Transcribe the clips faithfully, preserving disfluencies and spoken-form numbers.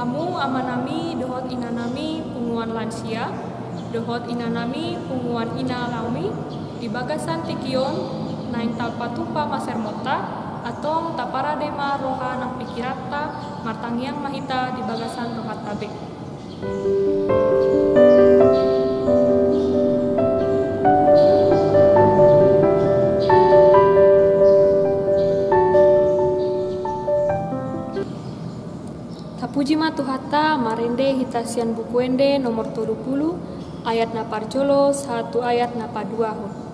Hamu amanami dohot inanami punguan lansia, dohot inanami punguan ina laumi, di bagasan tingki on naeng tarpatupa ma sermonta, antong taparade ma roha nang pingkiranta, martangiang ma hita di bagasan rohanta be. Tapuji ma Tuhanta, marende hita sian Buku Ende nomor tolu pulu, ayat na parjolo sahat tu ayat na paduahon.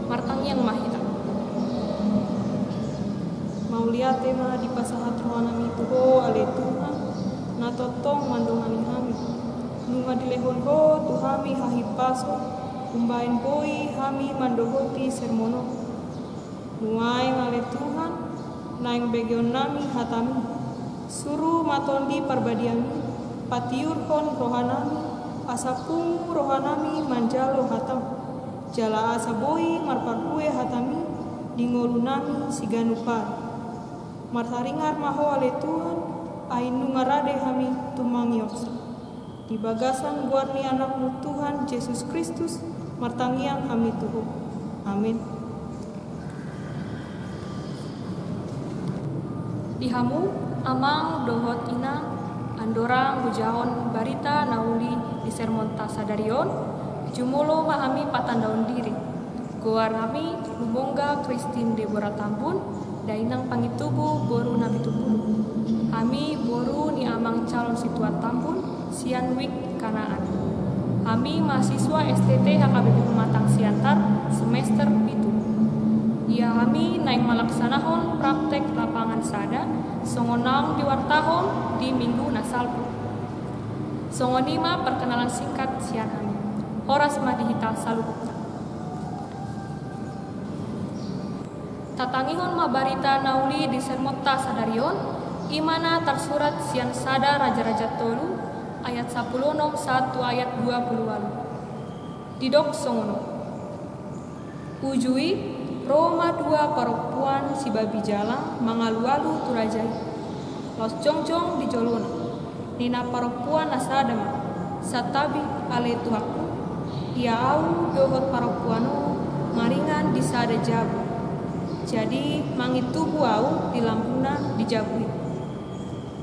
Martangiang ma hita. Mauliate ma dipasahat rohanami tu Ho ale Tuhan, na tongtong mandongani hami. Nunga dilehon Ho tu hami hahipason, umbahen boi hami mandohoti sermon on. Nuaeng ale Tuhan, naeng begeonnami hatami. Suru ma Tondi Parbadiami patiurhon rohanami, asa pungu rohanami manjalo hatam. Jala asa boi marparbue hatami di ngolunami siganup ari. Marsaringar ma Ho ale Tuhan, ai nunga rade hami tumangihon. Di bagasan goar ni Anakmu Tuhan Jesus Kristus, martangiang hami tu Ho. Amin. Di hamu, amang dohot inang, andorang hujahahon barita na uli di sermonta sadari on, jumolo ma hami patandaon diri. Goar hami Lumongga Christine Deborah Tambun, dainang Pangitubu boru Napitumbuluh. Hami boru ni amang calon situan Tambun, sian Wik Kanaan. Hami mahasiswa S T T H K B P Pematang Siantar, semester pitu. Ia hami naeng malaksanahon praktek lapangan sada, songon naung diwartahon di minggu na salpu. Songon i ma perkenalan singkat sian hami. Horas ma di hita saluhutna. Tatangihon ma barita na uli di sermonta sadari on, i ma na tarsurat sian sada Raja-raja tolu, ayat sampulu onom sahat tu ayat dua pulu ualu. Didok songon on. Uju i, ro ma dua parompuan sibabi jala mangalualu tu raja i. Laos jongjong di jolona. Ninna parompuan na sada ma, santabi ale tuanku, ia ahu dohot parompuan on maringan di sada jabu. Jadi mangintubu ahu di lambuna di jabu i.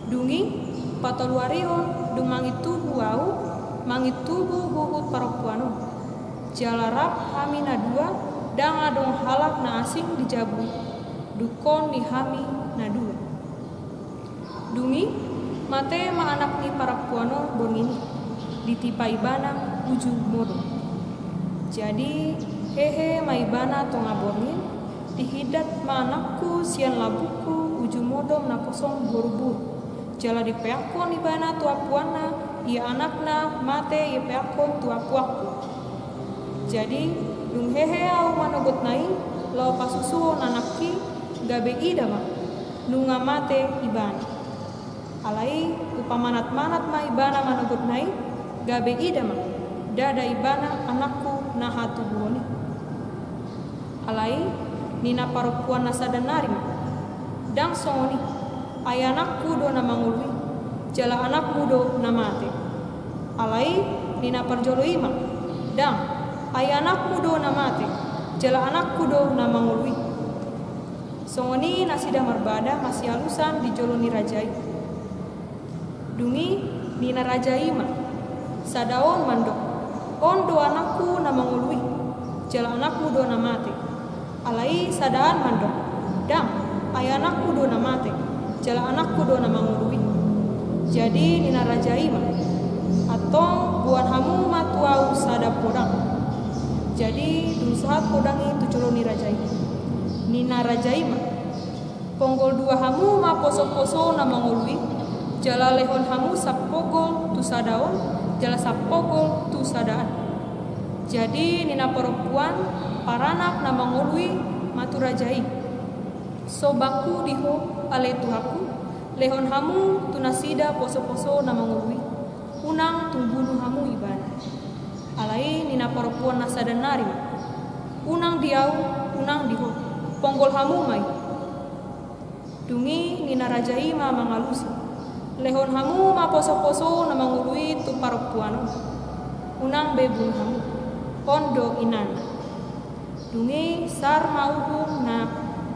Dung i, patoluarihon dung mangintubu ahu, mangintubu huhut parompuan on. Jala rap hami na dua, Ndang adong halak na asing di jabu i, dungkon ni hami na dua. Dung i, mate ma anak ni parampuan on borngin i, ditipa ibana uju modom. Jadi, hehe ma ibana tonga borngin, dihindat ma anakku sian lambungku uju modom na kosong boruboru. Jala dipeakkon ibana tu ampuanna, ia anakna mate ipeakkon tu ampuanku. Jadi, dung hehe ahu manogotna i, laho pasusuhon anakki, gabe ida ma, nunga mate ibana. Alai, hupamanatmanat ma ibana manogotna i, gabe ida ma, ndada ibana anakku na hatubuhon i. Alai, ninna parompuan na sada nari ma, ndang songon i, ai anakku do na mangolu i, jala anakmu do na mate. Alai, ninna parjolo i ma, ndang, ai anakmu do na mate, jala anakku do na mangolu i. Songon i nasida marbada masialusan di jolo ni raja i. Dung i, ninna raja i ma, sada on mandok, on do anakku na mangolu i, jala anakmu do na mate. Alai sada an mandok, ndang, ai anakmu do na mate, jala anakku do na mangolu i. Jadi ninna raja i ma, antong boan hamu ma tu ahu sada podang. Jadi dung sahat podang i tu jolo ni raja i. Ninna raja i ma, ponggol dua hamu ma posoposo na mangolu i, jala lehon hamu sapogol tu sada on, jala sapogol tu sada an. Jadi ninna parompuan paranak na mangolu i ma tu raja i, so bangku di ho ale Tuhanku, lehon hamu tu nasida posoposo na mangolu i, unang tung bunu hamu ibana. Alai ninna parompuan na sada nari ma, unang di ahu, unang di ho, ponggol hamu ma i. Dung i ninna raja i ma mangalusi, lehon hamu ma posoposo na mangolu i tu parompuan on, unang be bunu hamu, on do inanna. Dung i sar ma uhum na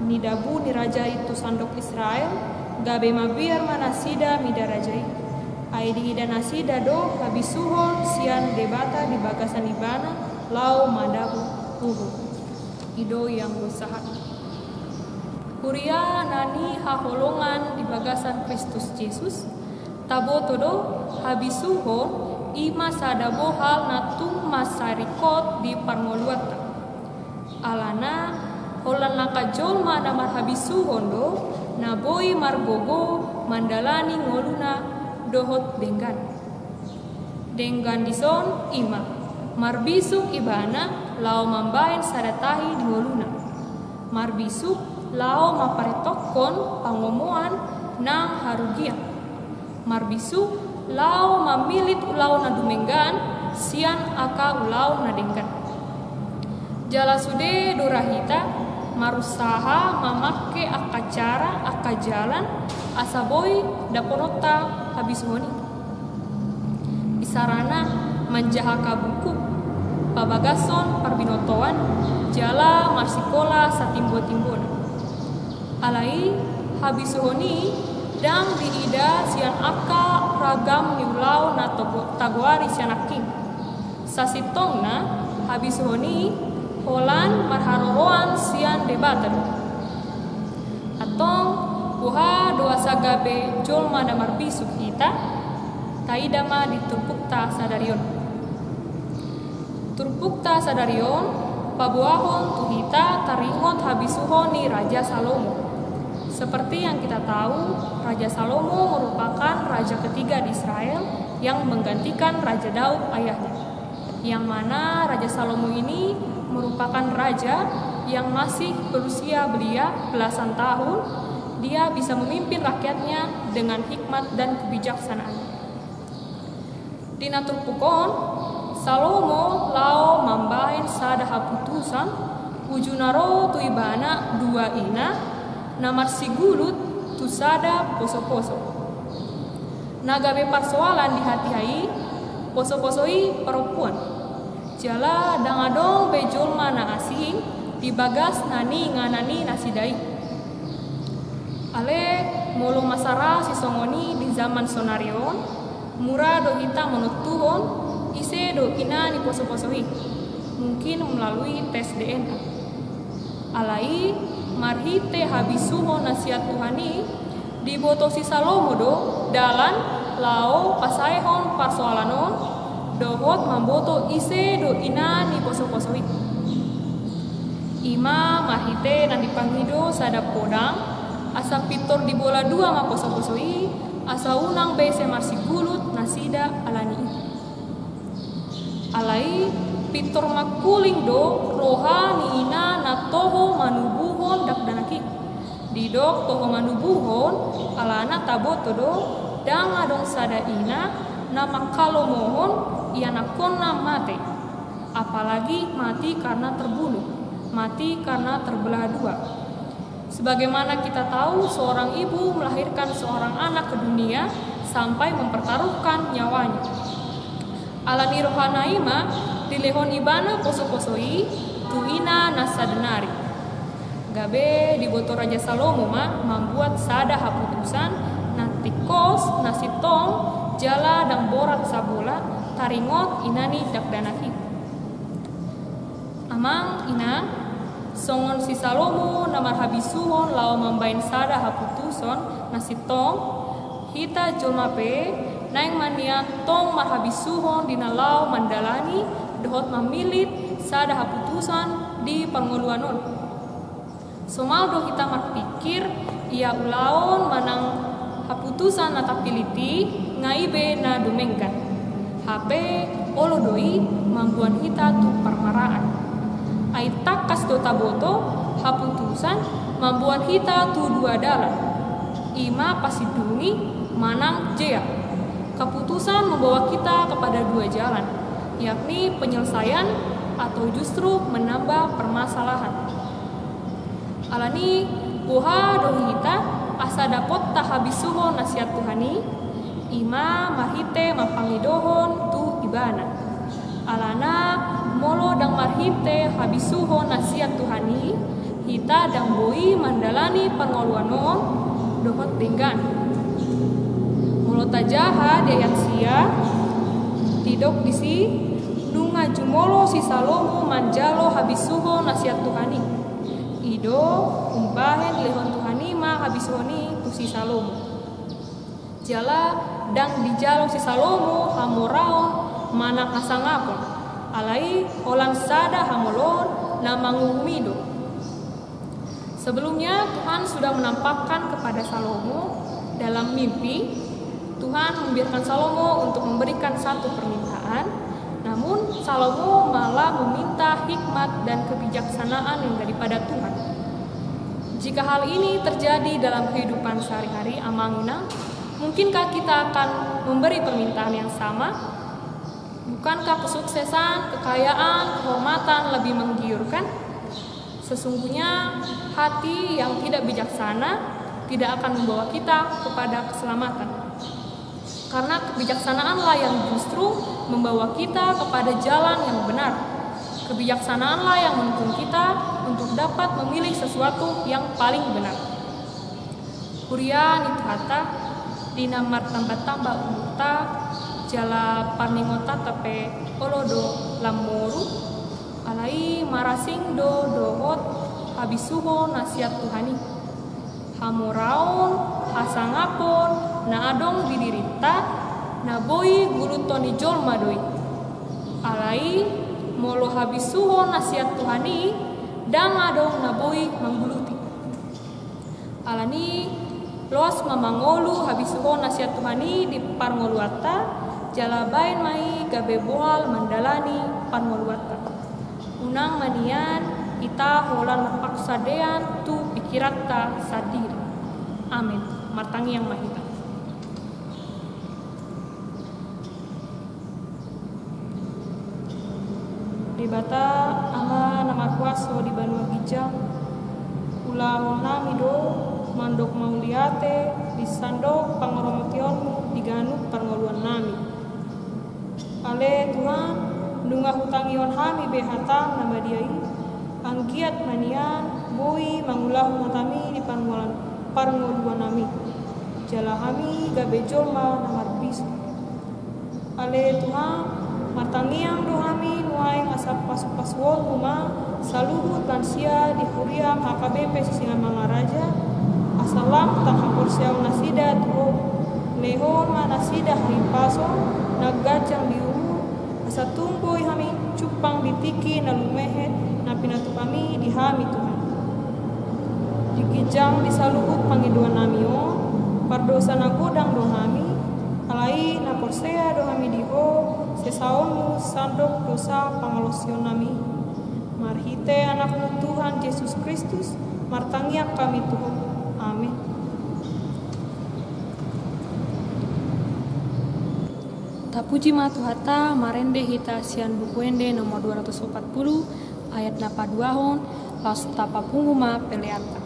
nidabu ni raja i tu sandok Israel, gabe mabiar ma nasida mida raja i. Ai diida nasida do habisuhon sian Debata di bagasan ibana laho madabu uhum. I do ianggo sahat. Huria na nihaholongan di bagasan Kristus Jesus, taboto do habisuhon i ma sada bohal na tung mansai ringkot di parngoluanta. Alana, holan angka jolma na marhabisuhon do na boi margogo mandalani ngoluna dohot denggan. Denggan dison i ma, marbisuk ibana laho mambahen sada tahi di ngoluna. Marbisuk laho mamparentongkon pangomoan nang harugian. Marbisuk laho mamillit ulaon na dumenggan sian angka ulaon na denggan. Jala sude do ra hita marusaha mamangke angka cara, angka jalan, asa boi dapotonta habisuhon i. Isarana manjaha angka buku, pabagason parbinotoan, jala marsikola satimbotimbona. Alai, habisuhon i ndang diida sian angka ragam ni ulaon na togo-, tagoari sian nangkin. Sasintongna habisuhon i holan marharoroan sian Debata do. Antong, boha do asa gabe jolma na marbisuk hita? Taida ma di turpukta sadari on. Turpukta sadari on paboahon tu hita taringot habisuhon ni Raja Salomo. Seperti yang kita tahu, Raja Salomo merupakan raja ketiga di Israel yang menggantikan Raja Daud ayahnya. Yang mana Raja Salomo ini merupakan raja yang masih berusia belia belasan tahun, dia bisa memimpin rakyatnya dengan hikmat dan kebijaksanaan. Di na turpuk on, Salomo laho mambahen sada haputusan, uju na ro tu ibana dua ina, na marsigulut tu sada posoposo. Na gabe parsoalan di hatiha i, posoposo i parompuan. Jala ndang adong be jolma na asing di bagas na niinganan ni nasida i. Ale, molo mansai ro sisongon i di zaman sonari on, mura do hita manontuhon ise do ina ni posoposo i, mungkin melalui tes D N A. Alai marhite habisuhon na sian Tuhan i, diboto si Salomo do dalan laho pasaehon parsoalan on, dohot mamboto ise do ina ni posoposo i. I ma marhite na dipangido sada podang, asa pintor dibola dua ma posoposo i, asa unang be sai marsigulut nasida ala ni i. Alai pintor mangkuling do roha ni ina na toho manubuhon dakdanak i. Didok toho manubuhon, alana taboto do, ndang adong sada ina na manghalomohon ianakkonna mate, apalagi mati karena terbunuh, mati karena terbelah dua. Sebagaimana kita tahu, seorang ibu melahirkan seorang anak ke dunia sampai mempertaruhkan nyawanya. Ala ni rohana i ma dilehon ibana posoposo i tu ina na sadari. Gabe diboto Raja Salomo ma mambuat sada haputusan na tingkos, na sintong, jala ndang borat sabola taringot ina ni dakdanak i. Amang inang, songon si Salomo na marhabisuhon laho mambahen sada haputusan na sintong, hita jolma pe naeng ma nian tong marhabisuhon di na laho mandalani dohot mamillit sada haputusan di parngoluan on. Somal do hita marpingkir, ia ulaon manang haputusan na tapillit i nga i be na dumenggan. Hape olo do i mamboan hita tu parmaraan. Ai tangkas do taboto, haputusan mamboan hita tu dua dalan. I ma pasindungi manang jeak. Keputusan membawa kita kepada dua jalan, yakni penyelesaian atau justru menambah permasalahan. Ala ni boha do hita asa dapotta habisuhon na sian Tuhan i? I ma marhite mampangidohon tu Ibana. Alana molo ndang marhite habisuhon na sian Tuhan i, hita ndang boi mandalani parngoluan on dohot denggan. Molo tajaha di ayat sia, didok disi, nunga jumolo si Salomo manjalo habisuhon na sian Tuhan i. I do umbahen dilehon Tuhan i ma habisuhon i tu si Salomo. Jala ndang dijalo si Salomo hamoraon manang hasangapon, alai holan sada hamoloon na manguhumi do. Sebelumnya Tuhan sudah menampakkan kepada Salomo dalam mimpi, Tuhan membiarkan Salomo untuk memberikan satu permintaan, namun Salomo malah meminta hikmat dan kebijaksanaan yang daripada Tuhan. Jika hal ini terjadi dalam kehidupan sehari-hari, Amang Inang, mungkinkah kita akan memberi permintaan yang sama? Bukankah kesuksesan, kekayaan, kehormatan lebih menggiurkan? Sesungguhnya, hati yang tidak bijaksana tidak akan membawa kita kepada keselamatan. Karena kebijaksanaanlah yang justru membawa kita kepada jalan yang benar. Kebijaksanaanlah yang menuntun kita untuk dapat memilih sesuatu yang paling benar. Huria ni Tuhanta, di na martamba-tamba umurta, jala parningotanta pe olo do lam moru, alai marasing do dohot habisuhon na sian Tuhan i. Hamoraon, hasangapon na adong di dirinta, na boi guluthon ni jolma do i. Alai molo habisuhon na sian Tuhan i, ndang adong na boi mangguluti. Ala ni i, loas ma mangolu habisuhon na sian Tuhan i di parngoluanta, jala bahen ma i gabe bohal mandalani parngoluanta. Unang ma nian hita holan marpangsandean tu pingkiranta sandiri. Amen. Martangiang ma hita. Debata, Ama na markuaso di banua ginjang, ulaonnami do mandok mauliate di sandok pangoromotionmu di ganup parngoluonnami. Ale Tuhan, nunga hutangihon hami be hatam na badia i, anggiat ma nian boi mangulahon hatami di parngoluan, parngoluonnami, jala hami gabe jolma na marbisa. Ale Tuhan, martangiang do hami nuaeng asa pasu-pasuonmu ma saluhut na Sia di huria H K B P Sisingamangaraja, asa lam tangkas haporseaon nasida tu Ho. Lehon ma nasida hahipason na ganjang di umur, asa tung boi hami jumpang di tingki na lumehet na pinatupa-Mi di hami, Tuhan. Di ginjang di saluhut pangidoan nami on, pardosa na godang do hami, alai na porsea do hami di Ho, sesaonMu sandok dosa pangalaosion nami. Marhite AnakMu Tuhan Jesus Kristus, martangiang hami tu Ho. Amen. Tapuji ma Tuhanta, marende hita sian Buku Ende nomor dua ratus opat puluh, ayat na paduahon, laos tapapungu ma peleanta.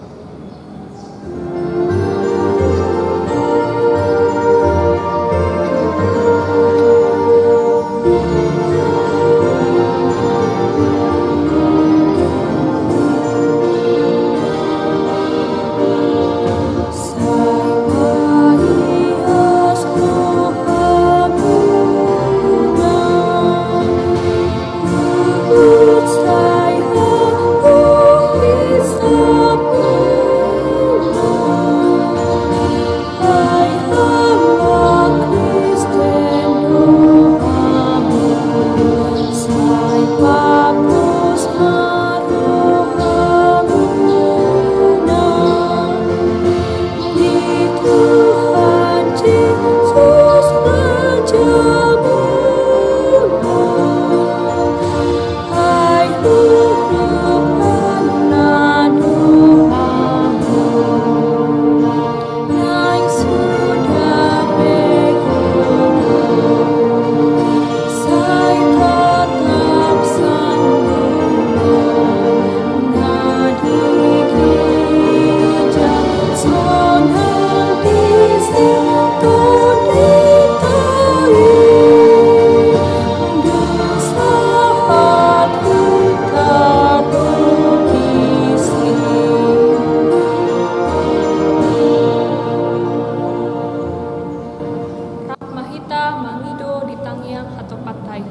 Rap ma hita mangido di tangiang hatopanta i.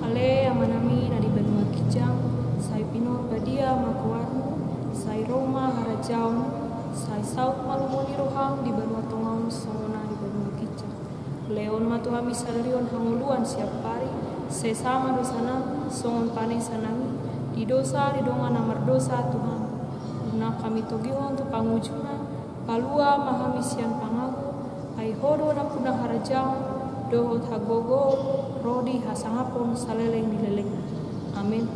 Ale Amanami na di banua ginjang, sai pinarbadia ma goarMu, sai ro ma harajaonMu, sai saut ma lomo ni rohaM di banua tonga on songon na di banua ginjang. Lehon ma tu hami sadari on hangoluan siapari, sesa ma dosanami, songon panesanami di dosa di dongan na mardosa tu hami. Unang hami togihon tu pangunjunan, palua ma hami sian pangago, ai Ho do nampuna harajaon, dohot hagogoon, ro di hasangapon saleleng ni lelengna. Amen.